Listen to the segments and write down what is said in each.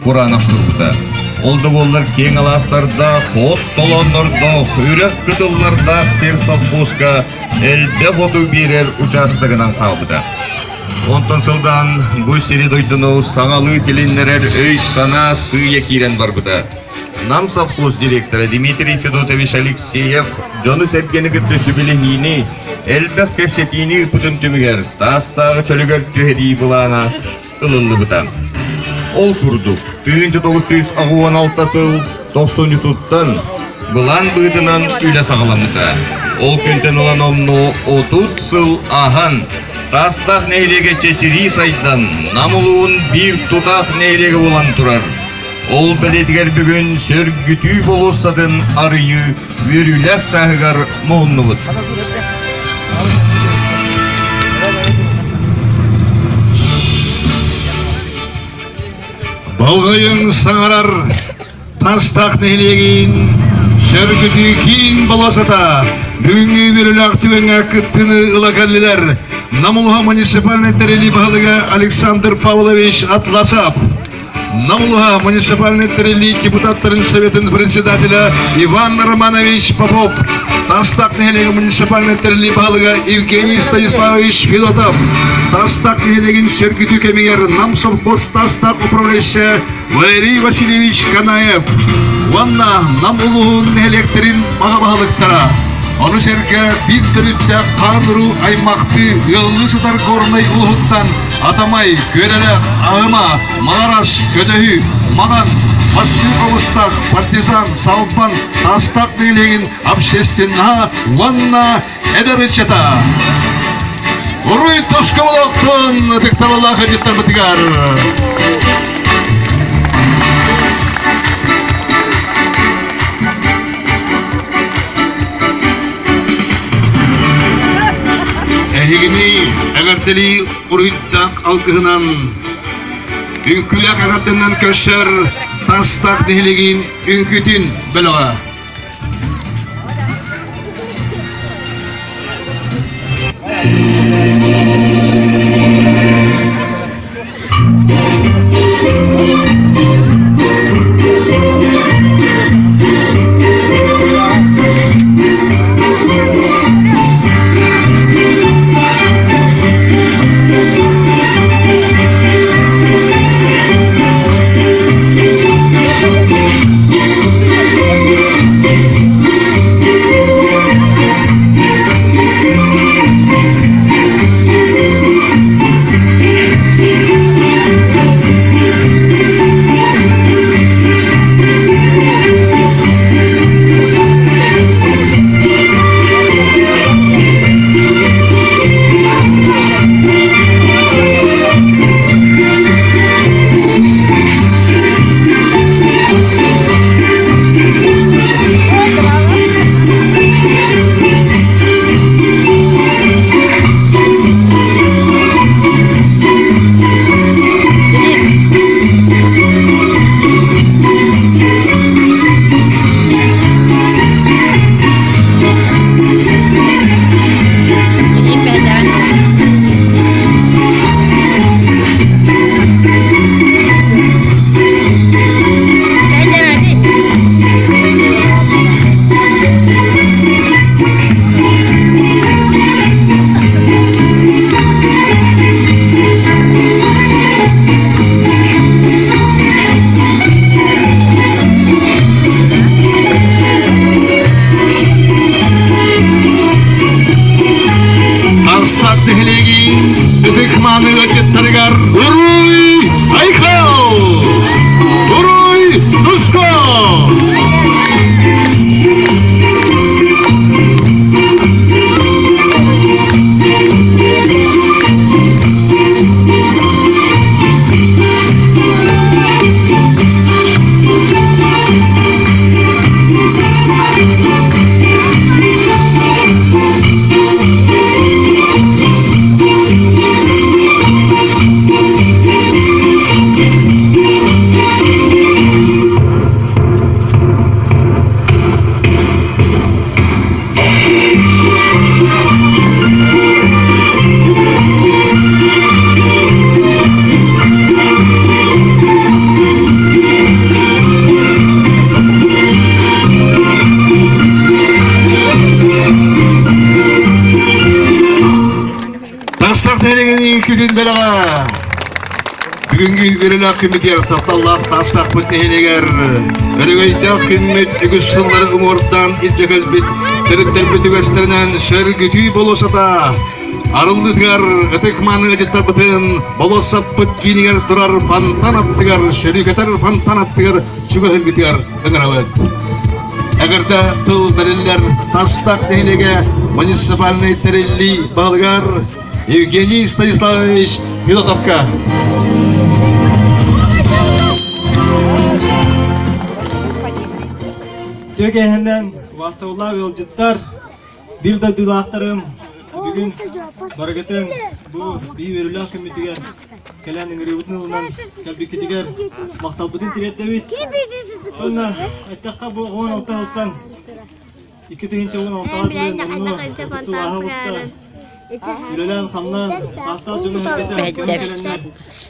Кураанах турбута. Ол да буоллар киэҥ алаастардаах, от толооннордоох, үрэх кытыллардаах сир совхозка элбэх оту биэрэр учаастагынан хаалбыта. Онтон сылдаан бу сири-дойдуну саҥалыы тилиннэрэр өй-санаа сыыйа киирэн барбыта. Нам совхоз директора Дмитрий Федотович Алексеев дьону-сэргэни кытта сүбэлэһиини, элбэх кэпсэтиини ыыппытын түмүгэр Таастааҕы чөлүгэр түһэрии былаана ылыллыбыта. Ол курдук, 1986 сыл тохсунньутуттан былаан быһыытынан үлэ саҕаламмыта. Ол күнтэн ыла номнуо 30 сыл ааһан, Таастаах нэһилиэгэ чэчирии сайдан, Нам улууһун биир тутаах нэһилиэгэ буолан турар. Ол бэлиэтигэр бүгүн сөргүтүү болуоссатын арыйыы үөрүүлээх чааһыгар муһуннубут. Болҕойуҥ саҥарар Тастах нэһилиэгин сөргүтүү киин болуоссата бүгүҥҥү үөрүүлээх түгэҥҥэ кыттыыны ыла кэллилэр Нам улууһа муниципальнай тэриллии баһылыга Александр Павлович Атласов, Нам улууһа муниципальнай тэриллии депутаттарын советын председателя Иван Романович Попов, Тастак нэһилиэгин муниципальнай тэриллии баһылыга Евгений Станиславович Федотов, Тастак нэһилиэгин сөргүтүү кэмигэр Нам совхоз Тастак управляющая Валерий Васильевич Канаев уонна Нам улууһун нэһилиэктэрин баҕа баһылыктара ону сэргэ биир төрүттээх хаан-уруу аймахтыы ыаллыы сытар Горнай улууһуттан Атамай, Күөрэлээх, Аһыма, Маҕарас, Көдөһү, Маҕан, Бастыҥ Хомустаах, Партизан, Салбан, Таастаах нэһилиэгин общественноһа уонна эдэр ыччата. Уруй туску олохтун ытыктабыллаах ыдьыттарбытыгар! Эһигини эҕэрдэлии уруйдаах алгыһынан, үҥкүүлээх эҕэрдэнэн көрсөр Тастаах нэһилиэгин үҥкүүтүн бөлөҕө. үөрүүлээх күммүтүгэр тапталлаах таастаахпыт нэһилиэгэр өрөгөйдөөх күммүт үгүс сыллары уҥуордаан илдьэ кэлбит төрүттэрбит үгэстэринэн сөргүтүү болуосата арыллыытыгар ытык-мааны ыалдьыттарбытын болуоссаппыт киинигэр турар фонтан аттыгар сөрүүкэтэр фонтан аттыгар чугаһыргытыгар ыҥырабыт. Эҕэрдэ тыл бэриллэр Тастах нэһилиэгэ муниципальнай тэриллии баһылыгар Евгений Станиславович Федотовка. Түгэһинэн убаастабыллаах ыалдьыттар, биир дойдулаахтарым, бүгүн барыгытын бу биир үөрүүлээх күммүтүгэр кэлэн ыҥырыыбытын ылынан кэлбиккитигэр махталбытын тириэрдэбит. Уонна эттэххэ бу 16 сылтан 2016 номнуо сылааһа оҕуста. Үлэлээн-хамнаан, таастаах дьону кэлэннэр,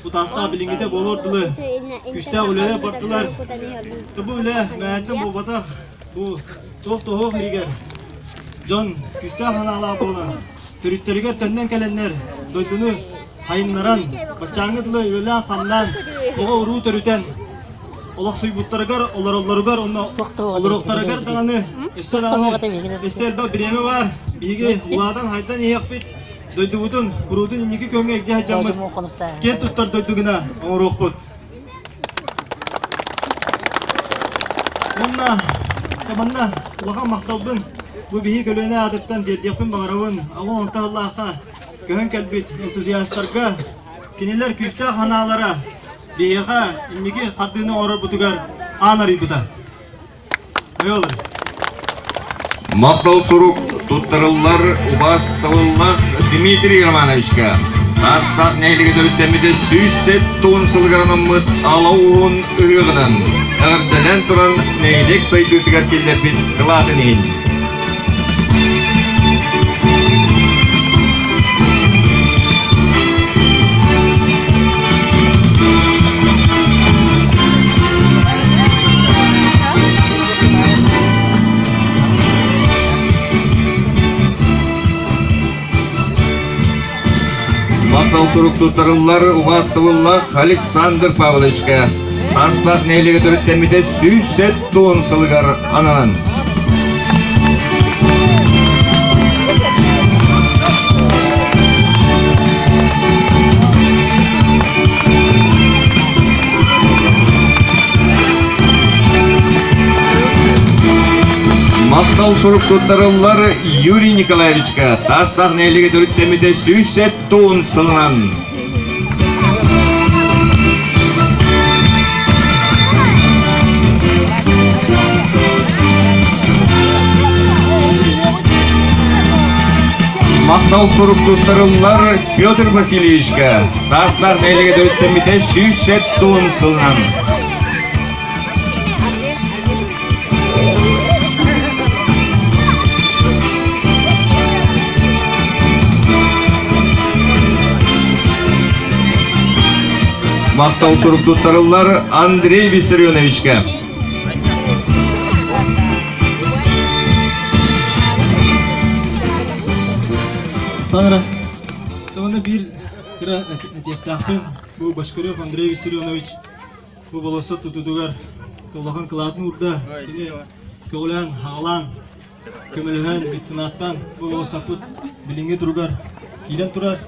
бу таастаах билиҥҥитэ буолуор дылы күүстээх үлэлэр бардылар. Бу үлэ мээнтэн буолбатах, бу туох туһуох иһигэр дьон күүстээх санаалаах буолан, төрүттэригэр төннөн кэлэннэр дойдуну хайыннаран, баччааҥҥы дылы үлэлээн-хамнаан, оҕо-уруу төрүтэн олохсуйбуттарыгар, олороллоругар уонна олоруохтарыгар даҕаны өссө даҕаны өссө элбэх бириэмэ баар. Биһиги улаатан хайдан иһиэхпит, дойдубутун куруутун инники көҥҥө илдьэ сылдьаммыт киэн туттар дойду гына оҥоруохпут. Уонна манна улахан махталбын бу биһиги көлүөнэ аатыттан тиэрдиэхпин баҕарабын. Аҕа онталлаахха көһөн кэлбит энтузиастарга кинилэр күүстээх санаалара биһиэхэ инники хардыыны оҥорорбутугар аан арыйбыта. Махтал сурук туттарыллар убаастабыллаах Дмитрий Романовичка. Таастаах нэһилиэгэ төрүттэммитэ 170 сылыгар анаммыт Ала уһун ыһыаҕынан эҕэрдэлээн туран нэһилиэк сайдыытыгар киллэрбит кылаатын иһин. Махтал сурук туттарыллар убаастабыллаах Александр Павловичка Таастаах нэһилиэгэ төрүттэммитэ 170 сылыгар ананан. Махтал сурук туттарыллар Юрий Николаевичка Таастаах нэһилиэгэ төрүттэммитэ 170 сылынан. Махтал сурук туттарыллар Петр Васильевичка Таастаах нэһилиэгэ төрүттэммитэ 170 сылынан. Махтал сурук туттарыллар Андрей Виссарионовичка. Таҥара, Тоҕо биир кыра этиэхтээхпин. Бу Башкарев Андрей Виссарионович Бу болуоссат тутуутугар улахан кылаатын уурда. Кини көҕүлээн, хаҕалаан, көмөлөһөн, меценаттаан бу болуоссаппыт билиҥҥи туругар киирэн турар.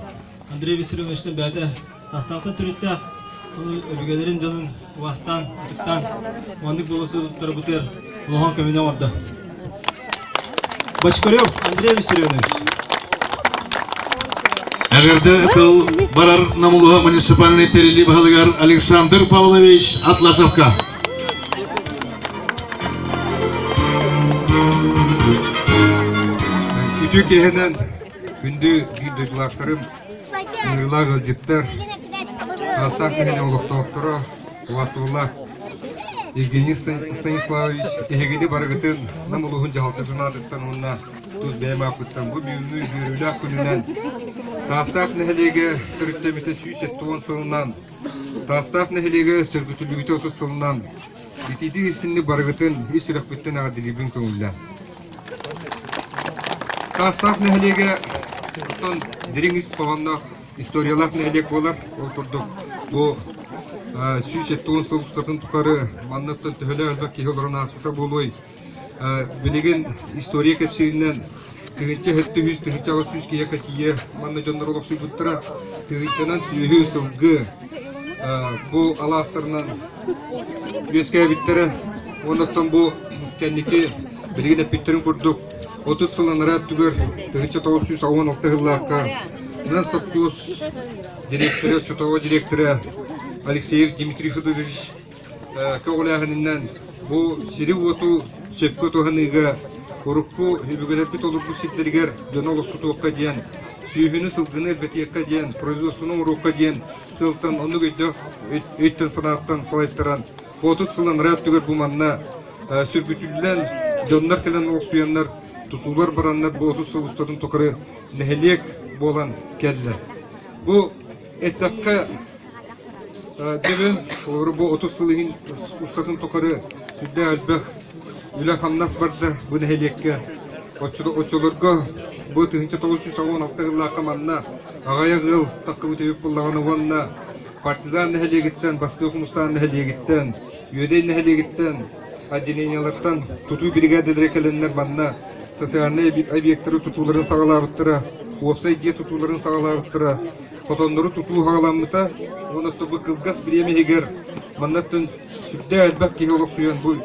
Андрей Виссарионовичтан бэйэтэ Тастаахтан төрүттээх, ону өбүгэлэрин дьонун убаастаан, ытыктаан, маннык болуоссат туттарбытыгар улахан көмөнү оҥордо. Бочкарев Андрей Виссарионович. Эҕэрдэ тыл барар Намулуһа муниципальнай тэриллии баһылыгар Александр Павлович Атласовка. Үтүө киэһэнэн күндү биир дойдулаахтарым, ыҥырыылаах ыалдьыттар, Таастаах нэһилиэк олохтоохторо, убаастабыллаах Евгений Станиславович, эһигини барыгытын Нам улууһун дьаһалтатын аатыттан уонна тус бэйэм ааппыттан бу бүгүҥҥү үөрүүлээх күнүнэн Таастаах нэһилиэгэ төрүттэммитэ 170 сылынан, Таастаах нэһилиэгэ сөргүтүллүбүтэ 30 сылынан итиитик истинник барыгытын ис сүрэхпиттэн эҕэрдэлиирбин көҥүллээн. Таастаах нэһилиэгэ оттон дириҥ ис хоһоонноох историялаах нэһилиэк буолар. Ол курдук бу 170 сыл устатын тухары манныттан төһөлөөх элбэх киһи олорон ааспыта буолуой? Билигин история кэпсииринэн 1700, 1800 киһиэхэ тиийэ манна дьоннор олохсуйбуттара. Тыһыынчанан сүөһү, сылгы бу алаастарынан үөскээбиттэрэ. Оннуттан бу кэнники билигин эппиттэрин курдук 30 сыл анараа өттүгэр 1916 сыллаахха Нан сопхуос дириэктэрэ, оччотооҕу дириэктэрэ Алексеев Дмитрий Федорович көҕүлээһининэн бу сири-уоту сөпкө туһаныыга урукку өбүгэлэрбит олорбут сирдэригэр дьону олохсутуохха диэн, сүөһүнү, сылгыны элбэтиэххэ диэн, производствоны оҥоруохха диэн сыалтан оннук өйдөөх өйтөн-санааттан салайтаран 30 сыл анараа өттүгэр бу манна сүргүтүллэн дьоннор кэлэн олохсуйаннар тутуулар бараннар бу 30 сыл устатын тухары нэһилиэк буолан кэллэ. Бу эттэххэ Дьэбин, олору бу 30 сыл иһин устатын тухары сүрдээх элбэх үлэ-хамнас барда бу нэһилиэккэ. Оччолорго бу 1996 сыллаахха манна аҕыйах ыал таххыбыт эбит буоллаҕына уонна Партизан нэһилиэгиттэн, Бастыы Хомустаан нэһилиэгиттэн, Үөдэй нэһилиэгиттэн, отделениелартан тутуу биригээдэлэрэ кэлэннэр манна социальнай объектары тутууларын саҕалаабыттара, уопсай дьиэ тутууларын саҕалаабыттара, хотоннору тутуу саҕаламмыта. Уонна бу кылгас бириэмэ иһигэр маннаттан сүрдээх элбэх киһи олохсуйан бу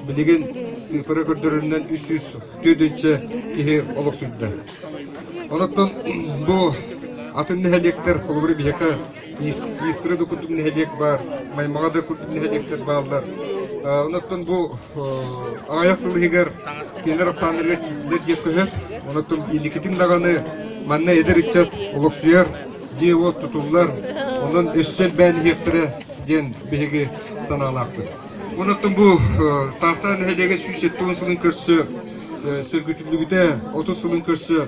билигин цифра көрдөрөрүнэн 304 киһи олохсуйда. Онон бу атын нэһилиэктэр, холобура биһиэхэ Искра да курдук нэһилиэк баар, Маймаҕа да курдук нэһилиэктэр бааллар. Онон бу аҕыйах сыл иһигэр кинилэр ахсааннарыгар киирдилэр диэххэ сөп. Онон инникитин даҕаны манна эдэр ыччат олохсуйар, дьиэ-уот тутуллар, онон өссө элбээн иһиэхтэрэ диэн биһиги санаалаахпыт. Онон бу Таастаах нэһилиэгэ 170 сылын көрсө сөргүтүллүбүтэ, 30 сылын көрсө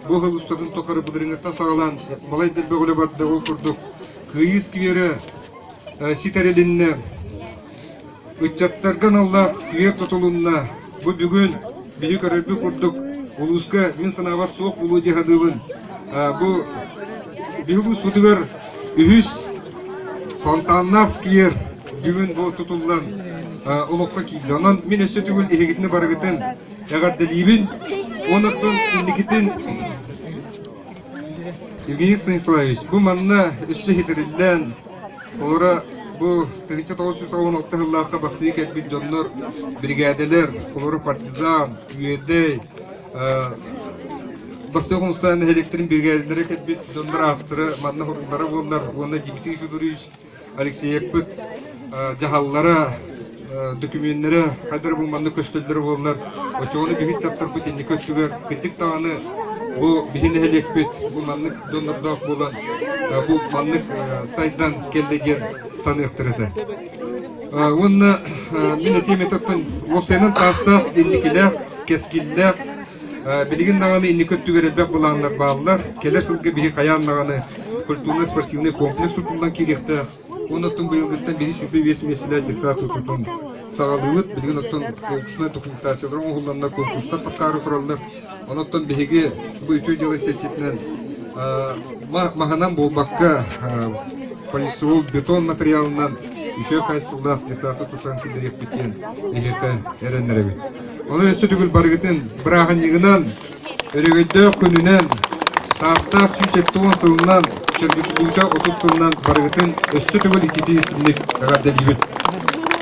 бу сыл устатын тухары былырыыҥҥыттан саҕалаан балай да элбэх үлэ барда. Ол курдук Кыайыы скверэ ситэрилиннэ, ыччаттарга аналлаах сквер тутулунна. Бу бүгүн биһи көрөрбүт курдук улууска мин санаабар суох буолуо дии саныыбын. Бу биһи улууспутугар үһүс фонтаннаах сквер бүгүн бу тутуллан олоххо киирдэ. Онон мин өссө төгүл эһигитини барыгытын эҕэрдэлиибин. Онон инникитин Евгений Станиславович, бу манна өссө хитэриллэн, олоро бу 1916 сыллаахха бастыы кэлбит дьоннор, биригээдэлэр, олору партизан, Үөдэй, Бастыы Хомустаан нэһилиэктэрин биригээдэлэрэ кэлбит дьоннор ааттара манна хоруллара буоллар уонна Дмитрий Федорович Алексеевпыт дьаһаллара, дөкүмүөннэрэ хайдары бу маннык көстөллөрө буоллар, оччоҕуна биһи ыччаттарбыт инники өттүгэр кырдьык даҕаны бу биһи нэһилиэкпит бу маннык дьоннордоох буолан бу маннык сайдан кэллэ диэн саныахтар этэ. Уонна мин этиим этэ уопсайынан таастаах, инникилээх, кэскиллээх Билигин даҕаны инники өттүгэр элбэх былааннар бааллар. Кэлэр сылга биһи хайаан даҕаны культурно-спортивный комплекс тутуллан киириэхтээх. Уонна оттон быйылгыттан биһи 25 миэстэлээх детсад тутуутун саҕалыыбыт. Билигин оттон конкурснай документациялар оҥоһулланнар, конкурстар тахсаары тураллар. Онон биһиги бу үтүө дьыала чэрчитинэн маһынан буолбакка полистирол бетон материалынан үчүгэй хаачыстыбалаах детсады тутан киллэриэхпит диэн эһиэхэ эрэннэрэбит. Ону өссө төгүл барыгытын бырааһынньыгынан, өрөгөйдөөх күнүнэн, саастаах 170 сылынан, сөргүтүллүүтэ 30 сылынан барыгытын өссө төгүл ититии истинник эҕэрдэлиибит.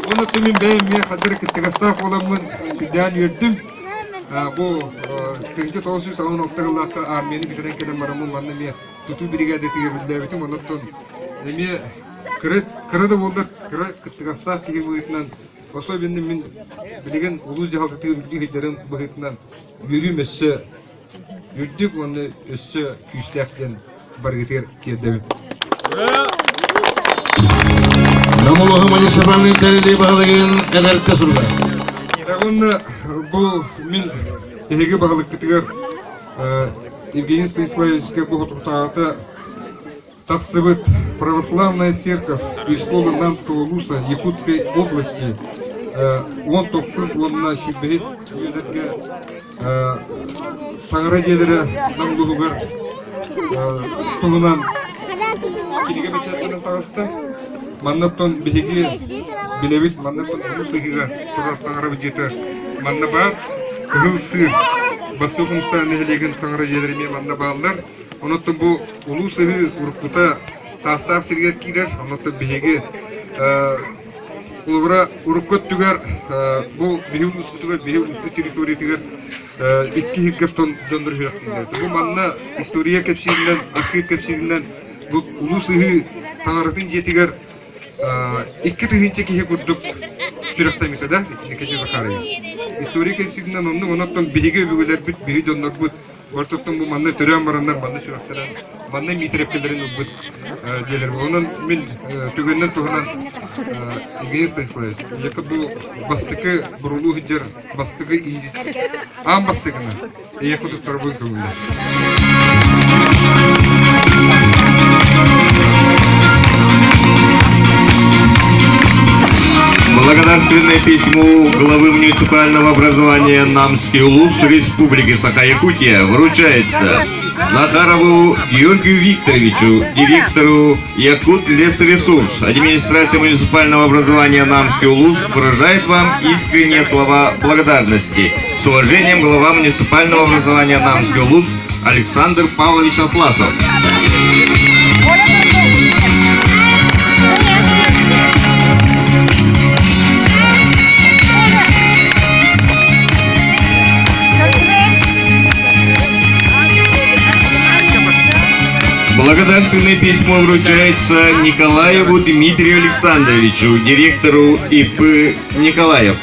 Уонна мин бэйэм эмиэ хадыр кыттыгастаах буоламмын сүрдээн үөрдүм. Бу 1996 сыллаахха армияны бүтэрэн кэлэн бараммын манна эмиэ тутуу биригээдэтигэр үлэлээбитим. Онон эмиэ кыра кыра да буоллар кыра кыттыгастаах киһи быһыытынан Особенно мин билигин улуус дьаһалтатыгар үлэлии сылдьарым быһыытынан үөрүүм өссө үрдүк уонна өссө күүстээх диэн барыгытыгар тиэрдэбин. Намулуһу муниципальный тэрилии баһылыгын эдэркэ суруга. Уонна бу мин эһиги баһылыккытыгар Евгений Станиславовичка бу хотуртааҕыта Тахсыбыт Православная церковь и школа Намского улуса Якутской области 19 уонна 25 үйэлэргэ таҥара дьиэлэрэ Нам улууһугар туһунан кинигэ бэчээттэнэн таҕыста. Манна оттон биһиги билэбит, манна оттон улуу сыһыыга турар таҥара дьиэтэ манна баар. Кыһыл сыыр, Бассыы Хомустаах нэһилиэгин таҥара дьиэлэрэ эмиэ манна бааллар. Онон бу улуу сыһыы уруккута Таастаах сиригэр киирэр. Онон биһиги холобура урукку өттүгэр бу биһи улууспутугар, биһи улууспут территориятыгар икки иһиргэптон дьоннор үһүрэхтииллэр. Бу манна история кэпсииринэн, архыып кэпсииринэн бу улуу сыһыы таҥаратын дьиэтигэр 2000 киһи курдук сүрэхтэммитэ да Никита Захарович. История кэпсииринэн оннук, онон биһиги өбүгэлэрбит, биһи дьоннорбут Ортоттон бу манна төрөөн бараннар манна сүрэхтэнэн манна миитэрэпкэлэрин ылбыт диэлэр. Онон мин түгэннэн туһунан Евгений Станиславович, ийэкэ бу бастакы бурулуу сылдьар бастакы аан бастакына эйиэхэ туттарабын көҥүлэ. Благодарственное письмо главы муниципального образования Намский улус Республики Саха-Якутия вручается Захарову Георгию Викторовичу, директору Якут Лесресурс. Администрация муниципального образования Намский улус выражает вам искренние слова благодарности. С уважением, глава муниципального образования Намский улус Александр Павлович Атласов. Благодарственное письмо вручается Николаеву Дмитрию Александровичу, директору ИП Николаев.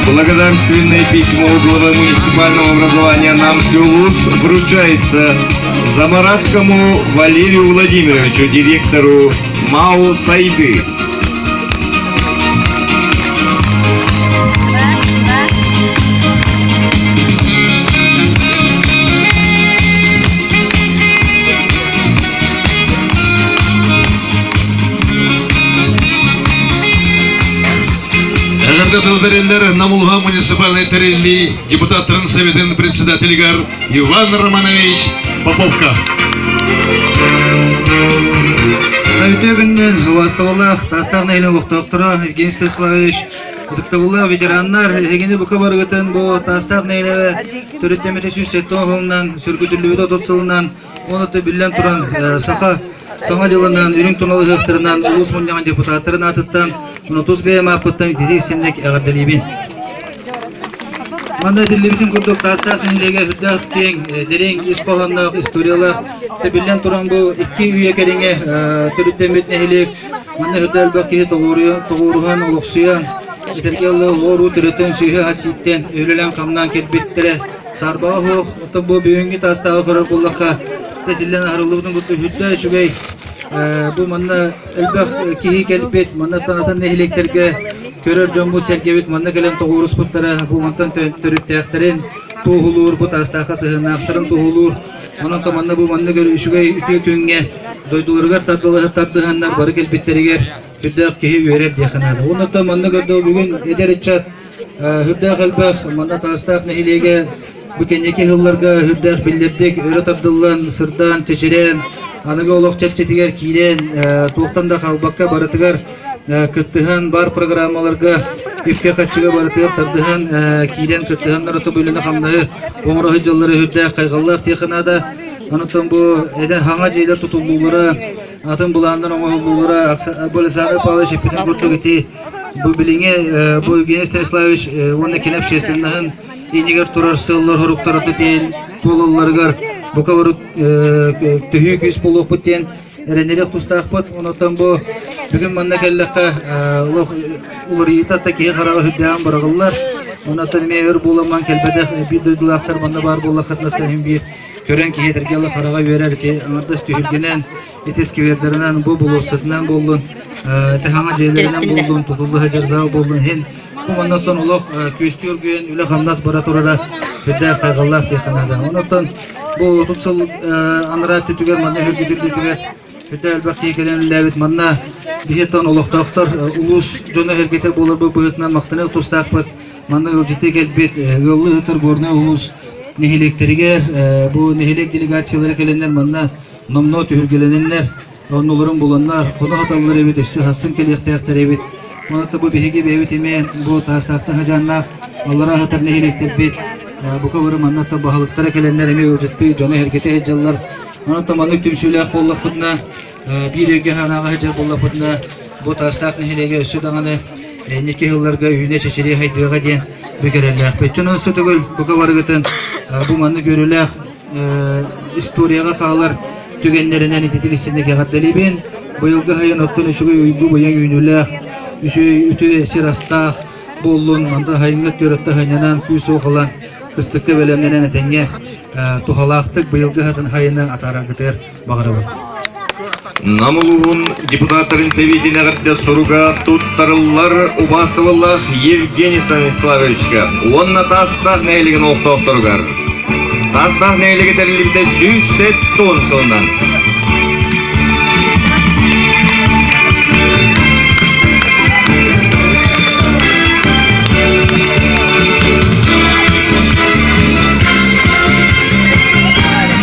Благодарственное письмо главы муниципального образования Намский улус вручается Замаратскому Валерию Владимировичу, директору МАУ «Сайды». Эҕэрдэ тыл бэриллэр Намулуха муниципальнай тэриллии депутаттарын советын председателигэр Иван Романович Поповка. Үтүө күнүнэн убаастабыллаах Таастаах нэһилиэгин олохтоохторо Евгений Станиславович, ытыктабыллаах ветераннар, эһигини бука барыгытын бу Таастаах нэһилиэгэ төрүттэммитэ 170 сылынан, сөргүтүллүбүтэ 30 сылынан, уонна биллэн туран саха Саҥа дьылынан, үрүҥ тунал ыһыахтарынан улуус мунньаҕын депутаттарын аатыттан, тус бэйэм ааппыттан ититик истинник эҕэрдэлиибин. Манна этиллибитин курдук Таастаах нэһилиэгэ үрдээх киэҥ, дириҥ ис хоһоонноох историялаах, биллэн туран бу икки үйэ кэриҥэ төрүттэммит нэһилиэк. Манна үрдэ элбэх киһи тоҕуоруһан, олохсуйан, этэргэ дылы уоруу төрөтөн, сүөһү ас ииттэн, үлэлээн-хамнаан кэлбиттэрэ саарбаҕа суох. Оттон бу бүгүҥҥү Таастааҕы көрөр буоллахха, этиллэн аһарыллыбытын курдук үрдэ үчүгэй. Бу манна элбэх киһи кэлбит, манна атын нэһилиэктэргэ көрөр дьоммут сэргэбит манна кэлэн тоҕуоруспуттара бу мантан төрүттээхтэрин туоһулуур, бу таастаахха сыһыаннаахтарын туоһулуур. Онон манна бу маннык үчүгэй үтүө күҥҥэ дойдуларыгар тардылаһы тардыһаннар бары кэлбиттэригэр үрдээх киһи үөрэр диэххэ наада. Уонна манна көрдөө бүгүн эдэр ыччат үрдээх элбэх манна таастаах нэһилиэгэ бу кэнники сылларга үрдээх биллэрдик өрө тардыллан, сырдаан, чэчирээн, аныгы олох чэрчитигэр киирэн, туохтан да хаалбакка барытыгар кыттыһан бар программаларга үпкэ-харчыга барытыгар тардыһан киирэн кыттыһаннар ото үлэни-хамнаһы оҥоро сылдьаллара үрдээх хайҕаллаах диэххэ наада. Онон бу эдэр хаҥа дьиэлэр тутуллуулара, атын былааннар оҥоһуллуулара бу Александр Павлович эппитин курдук ити бу билиҥҥи бу Евгений Станиславович уонна кини общественноһын иннигэр турар сыаллар-соруктар туолалларыгар бука бары төһүү күүс буолуохпут диэн эрэнэриэх тустаахпыт. Онон бу бүгүн манна кэллэххэ олох уларыйыыта да киһи хараҕа сүрдээҕин быраҕыллар. Онон эмиэ өр буоламман кэлбэтэх биир дойдулаахтар манна баар буоллаххытына иһин биир көрөн киһи этэргэ дылы хараҕа үөрэр ити аҥардас түһүлгэнэн ити сквердэринэн бу болуоссатынан буоллун ити хаҥа дьиэлэринэн буоллун тутулла сылдьар зал буоллун иһин бу маннаттан олох күөстүү оргуйан үлэ-хамнас бара турара сүрдээх хайҕаллаах диэххэ наада. Онон бу 30 сыл анараа өттүтүгэр манна үргүтүллүүтүгэр. Үрдэ элбэх киһи кэлэн үлэлээбит. Манна биһиттэн олохтоохтор улуус дьоно эргитэ буоларбыт быһыытынан махтаныах тустаахпыт. Манна ыалдьыттыы кэлбит ыаллыы ыытар Горнай улуус нэһилиэктэригэр бу нэһилиэк делегациялара кэлэннэр манна номнуо түһүлгэлэнэннэр оннуларын буланнар хоно сыталлар эбит, өссө сарсын кэлиэхтээхтэр эбит. Онон бу биһиги бэйэбит эмиэ бу Таастаахтан хадьааннаах аллараа сытар нэһилиэктэрбит бука бары манна баһылыктара кэлэннэр эмиэ ыалдьыттыы дьону эһэргэтэ сылдьаллар. Онон маннык түмсүүлээх буоллахпытына, биир өйгө санааҕа сылдьар буоллахпытына, бу Таастаах нэһилиэгэ өссө даҕаны инники сылларга үүнэ чэчирии хайдыаҕа диэн бүк эрэллээхпит. Дьон өссө төгүл бука барыгытын бу маннык үөрүүлээх историяҕа хаалар түгэннэринэн ититик истинник эҕэрдэлиибин. Быйылгы сайын оттон үчүгэй уйгу быйаҥ үүнүүлээх, үчүгэй үтүө сир астаах буоллун, манта сайыҥҥы түөрэтте сынньанан, күүс-уох ылан, кыстыкка бэлэмнэнэн этэҥҥэ туһалаахтык быйылгы сатын сайыны атаараргытыгар баҕарабын. Нам улууһун депутаттарын сэбиэтин эҕэрдэ суруга туттарыллар убаастабыллаах Евгений Станиславовичка уонна Таастаах нэһилигин олохтоохторугар. Таастаах нэһилигэ тэриллибитэ 170 сылынан.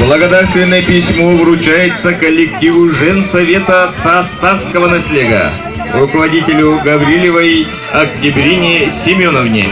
Благодарственное письмо вручается коллективу Женсовета Тастахского наслега, руководителю Гаврилевой Октябрине Семеновне.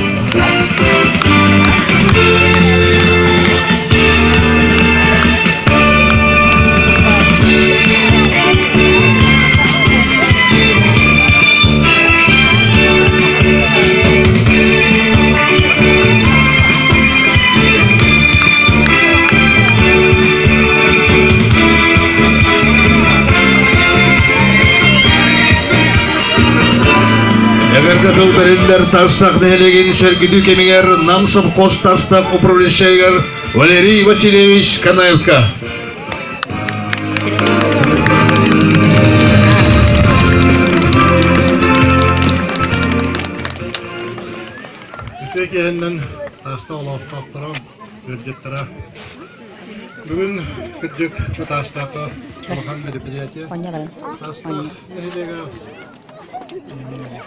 Эҕэрдэ тыл бэриллэр Тастах нэһилиэгин сэргитүү кэмигэр Нам совхоз Тастах управляющайыгар Валерий Васильевич Канаевка. Үтүө киэһэннэн Таастах олохтоохторо, ыалдьыттара. Бүгүн кырдьык бу Таастаахха улахан мероприятие. Таастаах нэһилиэгэ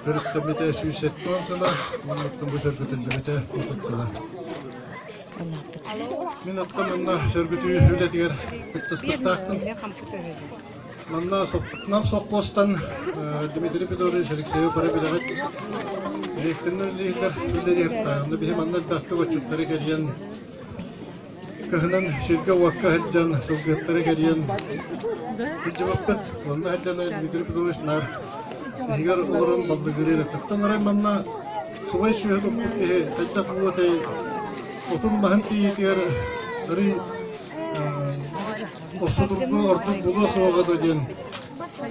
төрүттэммитэ 170 сыла, оннуттан бу сөргүтүллүбүтэ 30 сыла. Мин оттон манна сөргүтүү үлэтигэр кыттыспыттаахпын. Манна Нам сопхуостан Дмитрий Петрович Алексеев бары билэҕит. Директорынан үлэлиир үлэлиир. Онно биһи манна элбэхтик отчуттары кэрийэн кыһынын сиргэ-уокка сылдьан, сылгыһыттары кэрийэн сылдьыбыппыт. Онно сылдьан Дмитрий Петрович наар иһигэр олорон баллыгырыыр этэ. Арай манна субай сүөһү туппут киһи хайдах буолуой отун маһын тиийиитигэр арый Осудургу ордук булуо суоҕа да диэн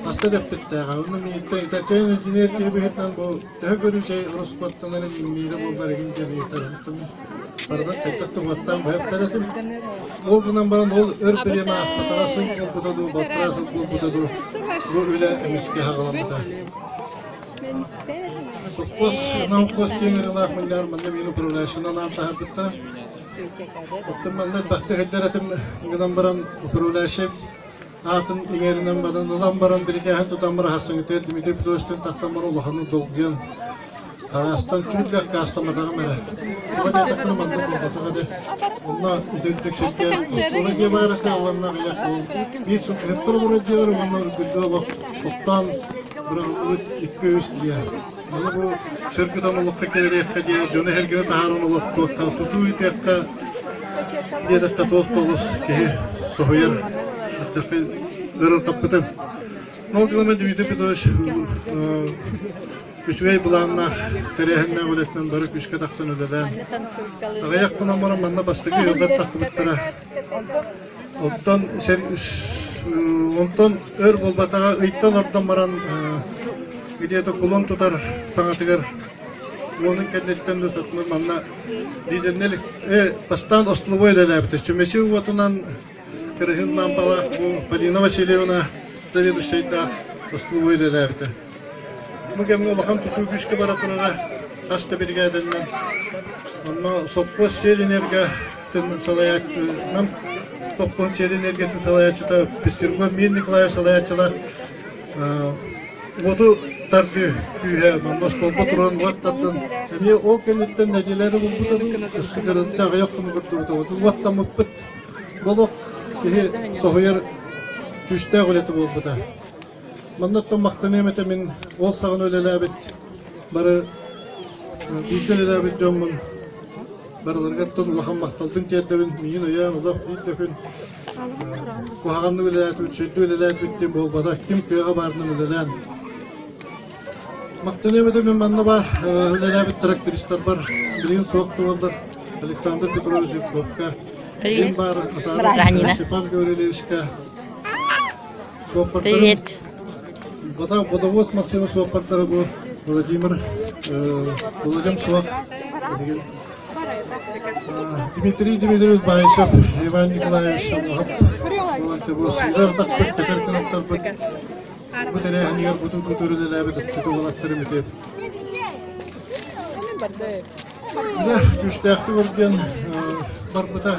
хаста да эппиттээҕэ. Онно миигиттэн итаччайын инженер киһи быһыытынан бу төһө көрүүчэй ороскуоттанарын имниирэ буоллар игин диэн ыйытар. Оттон барытын хайдах да уоттаан быһа этим. Ол гынан баран ол өр бириэмэ ааспатаҕа сыл буолбута дуу, балтараа сыл буолбута дуу, бу үлэ эмискэ саҕаламмыта. Сопхуос, наукос диэн ырылаах мунньаҕар манна миин управляющайынан аан таһаарбыттара. Оттон манна элбэхтик иһиллэр этим гынан баран управляющай аатын иҥэринэн баран ылан баран бирикээһин тутан баран хассыҥытыгар Дмитрий Петровичтан тахсан баран улаханнык долгуйан араастан түүл аккаастамматаҕым эрэ. Тоҕо диэтэххинэ маннык буолбатах этэ. Онно үтүрдүк сиргэ оскуола дьиэ баар этэ уонна аҕыйах уол биир сылгыһыттар олорор дьиэлэр уонна үргүлдү олох тохтоон быраҕыллыбыт икки-үс дьиэ. Аны бу сөргүтэн олоххо киириэххэ диэри дьону-сэргэни таһааран олохтуохха, тутуу ыытыахха диэтэххэ туох да олус киһи соһуйар ыарырҕаппытым. Ол гынан Дмитрий Петрович үчүгэй былааннаах тэрээһиннээх үлэтинэн бары күүскэ тахсан үлэлээн аҕыйах хонон баран манна бастакы ыаллар тахсыбыттара. Оттон онтон өр буолбатаҕа ыйтан ордон баран где-то кулун тутар саҥатыгар уонун кэнниттэн да сатанар манна дизельнэй бастаан остолобуой үлэлээбитэ. Чүмэчи уотунан кырыһын лаампалаах бу Полина Васильевна заведующайдаах остолобуой үлэлээбитэ. Бу кэмҥэ улахан тутуу күүскэ бара турара хас да биригээдэннэн. Онно сопхуос сиэл энерго салайааччынан сопхуон сиэрин эргэтин салайааччыта Пестерков Мир Николаевич салайааччылаах уоту тардыы күүһэ манна остуолба туран уот тардан эмиэ ол кэнниттэн нэдиэлэни булбута дуу өссө кырынта аҕыйах хонук курдубута уоттаммыппыт Олох киһи соһуйар күүстээх үлэтэ буолбута. Маннаттан махтаныам этэ мин ол саҕана үлэлээбит бары бииргэ үлэлээбит дьоммун барыларыгар тыл улахан махталбын тиэрдэбин. Миигин өйөөн олох биир да күн куһаҕаннык үлэлээтибит, сүрдүү үлэлээтибит диэн буолбатах. Ким кыаҕа баарынан үлэлээн. Махтаныам этэ мин манна баар үлэлээбит трактористарбар билигин суох буоллар Александр Петрович Жирковка, Привет. Ранина. Степан Гаврилевичка Привет. Водовоз массыына суоппардара бу Владимир Владимир Суох Дмитрий Дмитриевич Баишев, Иван Николаевич Шамахов сүүрэр тахпыт, көтөр кынаттарбыт бу тэрээһинигэр бу тутуу үлэлээбит ыччаты уолаттарым ити. Үлэ күүстээхтик үрдүөн барбыта.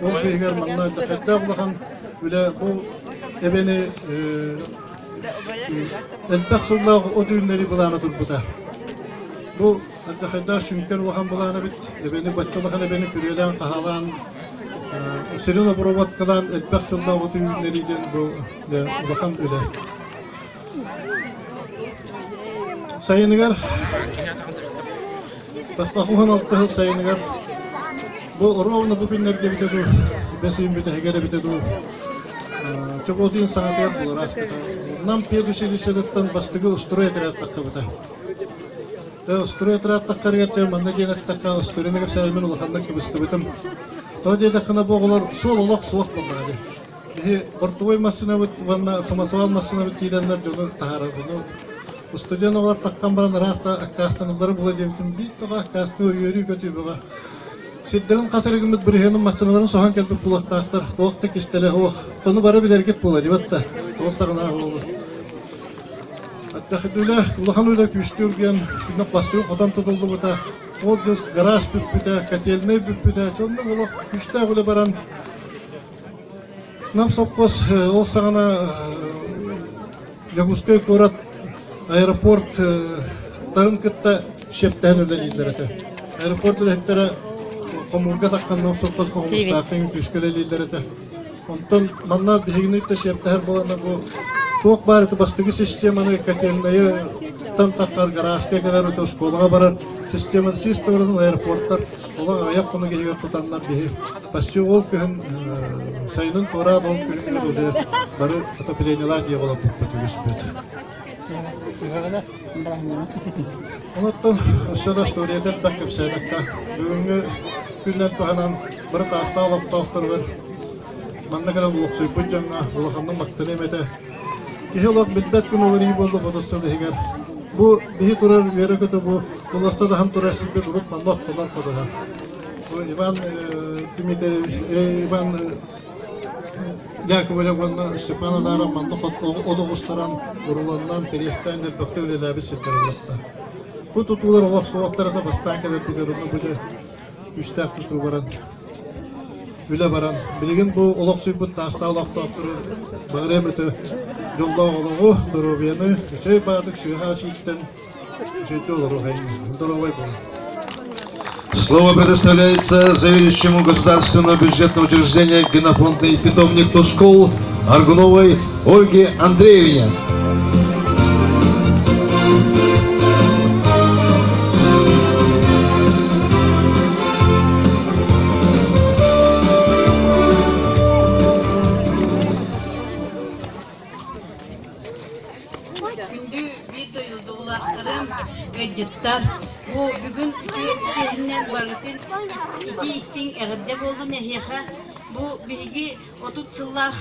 Ол быыһыгар манна дэхэрдээх улахан үлэ бу эбэни элбэх сыллаах от үүннэрии былаана турбута. Бу дэхэрдээх сүҥкэн улахан былаана эбит. Эбэни бачча улахан эбэни күрүөлээн хаһаалаан сирин обработкалаан элбэх сыллаах от үүннэрии диэн бу улахан үлэ. Сайыныгар Баспахуһан алтыһыл сайыныгар бу ровно бу күннэргэ эбитэ дуу, бэс ыйын бүтэһигэр эбитэ дуу, чобуотуйун саҥатыгар булар ааспыта. Нам педучилищетыттан бастакы устуруй отряд таххыбыта. Устуруй отряд таххарыгар манна диэн эттэххэ, устуруйны кэпсээммин улаханнык кыбыстыбытым. Тоҕо диэтэххинэ бу оҕолор суол олох суох буоллаҕа дии. Биһи бортовой массыынабыт уонна самосвал массыынабыт киирэннэр дьону таһаарар. Ону устудьуон оҕолор таххан баран ыраас да аккаастаналлара буолуо диэбитим. Биир тоҕо аккаастыыр үөрүү-көтүү бөҕө. Сирдэрин хас эрэ гыммыт бырыһыанын массыыналарын соһон кэлбит буолуохтаахтар. Туох да кистэлэ суох. Ону бары билэргит буолуо диэбит да. Ол саҕалаах буолуо. Аттахидүлэ улахан үлэ күүстүүр диэн күннэх бастыгы хотон тутуллубута. Ол дьыс гараж бүппүтэ, котельнай бүппүтэ. Соннук олох күүстээх үлэ баран Нам сопхуос ол саҕана Дьокуускай куорат аэропорттарын кытта шефтэһэн үлэлииллэр этэ. Аэропорт үлэһиттэрэ хомуурга тахсан Нам сопхуос хомуустаахтан күүскэ үлэлииллэр этэ. Онтон манна биһигини кытта шефтэһэр буоланна бу туох баар это бастакы системаны котельнайы тан таххар гаражка кэлэр оскуолаҕа барар системаны чисто аэропорттар Олох аҕыйах хонук иһигэр тутаннар биһи почти ол күһүн сайынын туораат ол күһүнүгэр уже бары отоплениелаах дьиэҕэ олорбуппут үгүспүт. Онуттан өссө да историята элбэх кэпсээтэххэ бүгүҥҥү күннэн туһанан бары таастаах олохтоохторугар манна кэлэн олохсуйбут дьоҥҥо улаханнык махтаныам этэ. Киһи олох билбэт күн уларыйыы буолла 30 сыл иһигэр. Бу биһи турар үөрэ-көтө бу уласта даһан турар сирбит урут манна оттонор ходуһа. Бу Иван Дмитриевич, Иван Яковлев уонна Степан Азаров манна олоҕустаран, уруланнан, кириэстээн элбэхтэ үлэлээбит сирдэрэ уласта. Бу тутуулар олох суохтарына бастаан кэлэрбитигэр онно бу дьэ күүстээх тутуу баран үлэ баран, билигин бу олохсуйбут таастаах олохтоохтору баҕарыам этэ дьоллоох олоҕу, доруобуйаны, үчүгэй баатык сүөһэ асииттэн үчүгэйдик олоруохайын, доруобай буолун. Слово предоставляется заведующему государственного бюджетного учреждения генофондный питомник Тускул Аргуновой Ольге Андреевне. Күндү биир дойдулаахтарым, ыалдьыттар, бу бүгүн үтүө киэһинэн барытын итии истиҥ эҕэрдэ буоллун эһиэхэ. Бу биһиги 30 сыллаах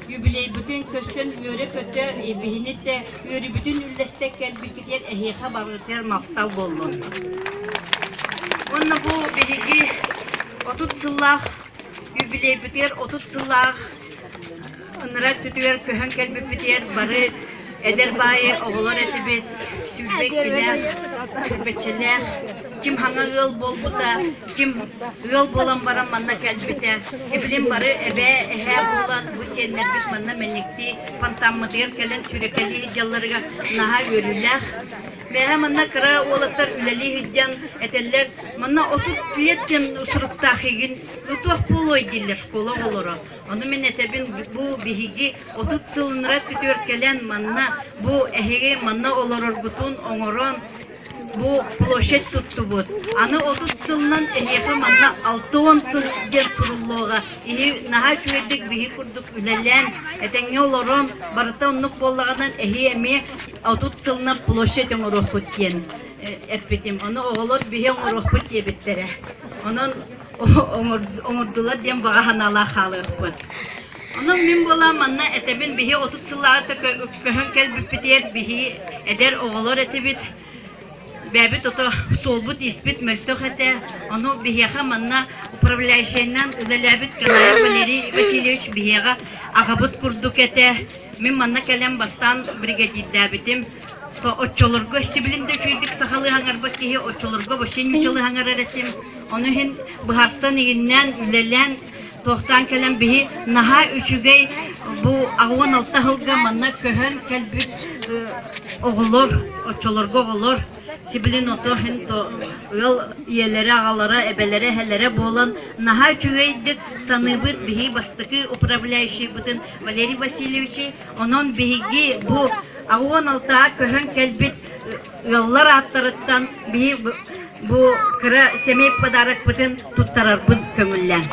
юбилейбытын көрсөн үөрэ-көтө биһини да үөрүүбүтүн үллэстэ кэлбиккитигэр эһиэхэ барытыгар махтал буоллун. Уонна бу биһиги 30 сыллаах юбилейбытыгар 30 сыллаах ынырар түтүгэр көһөн кэлбиппитигэр бары. Эдэр баайы оҕолор этибит, сүүрбэ иккилээх, сүүрбэччэлээх, ким хаҥа ыал буолбута, ким ыал буолан баран манна кэлбитэ. Эбилин бары эбээ, эһээ буолан бу сиэннэрбит манна мэниктии фонтаммытыгар кэлэн сүрэкэлии сылдьалларыгар наһаа үөрүүлээх. Мээһэ манна кыра уолаттар үлэлии сылдьан этэллэр, манна 30 лет диэн суруктаах игин тутуох буолуой дииллэр школа оҕолоро. Ону мин этэбин, бу биһиги 30 сылынра түтүөр кэлэн манна бу эһиги манна олороргутун оҥорон бу площадь туттубут. Аны 30 сылынан эһиэхэ манна 60 сыл диэн суруллуоҕа. Иһи наһаа үчүгэйдик биһи курдук үлэлээн, этэҥҥэ олорон, барыта оннук буоллаҕынан эһи эмиэ 30 сылынан площадь оҥоруохпут диэн эппитим. Ону оҕолор биһи оҥоруохпут диэбиттэрэ. Онон оҥордулар диэн баҕа санаалаах хаалыахпыт. Онон мин буолан манна этэбин биһи 30 сыллааҕыта көһөн кэлбиппитигэр биһи эдэр оҕолор этибит. Бэйэбит ото суолбут-ииспит мөлтөх этэ. Ону биһиэхэ манна управляющайынан үлэлээбит Канаев Валерий Васильевич биһиэхэ аҕабыт курдук этэ. Мин манна кэлэн бастаан бригадирдээбитим. Оччолорго сибилин да үчүгэйдик сахалыы хаҥарбат киһи оччолорго вообще ньучалыы хаҥарар этим. Ону иһин быһаарсан игиннээн үлэлээн туохтаан кэлэн биһи наһаа үчүгэй бу 86 сылга манна көһөн кэлбит оҕолор, оччолорго оҕолор сибилин ото иһин ыал ийэлэрэ, аҕалара, эбэлэрэ, эһэлэрэ буолан наһаа үчүгэйдик саныыбыт биһи бастакы управляющийбытын Валерий Васильевичи. Онон биһиги бу 86-ҕа көһөн кэлбит ыаллар ааттарыттан биһи бу кыра сэмэй подарокпытын туттарарбын көҥүллээн.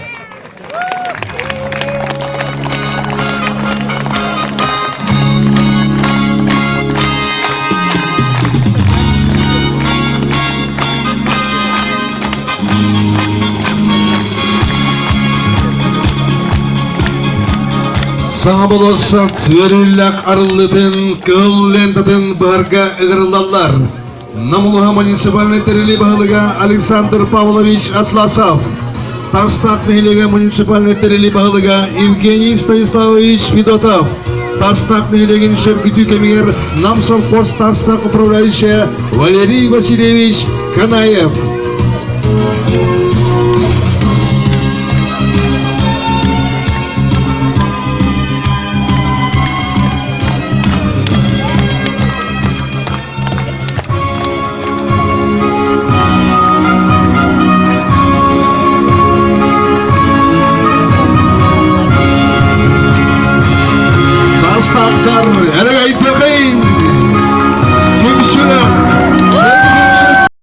Саҥа болуоссат үөрүүлээх арыллыытын кыһыл лентатын быһарга ыҥырыллаллар. Намулуһа муниципальнай тэрилии баһылыга Александр Павлович Атласов, Тастаах нэһилиэгэ муниципальнай тэрилии баһылыга Евгений Станиславович Федотов, Тастаах нэһилиэгин сөргүтүү кэмигэр Нам совхоз Тастаах управляющая Валерий Васильевич Канаев.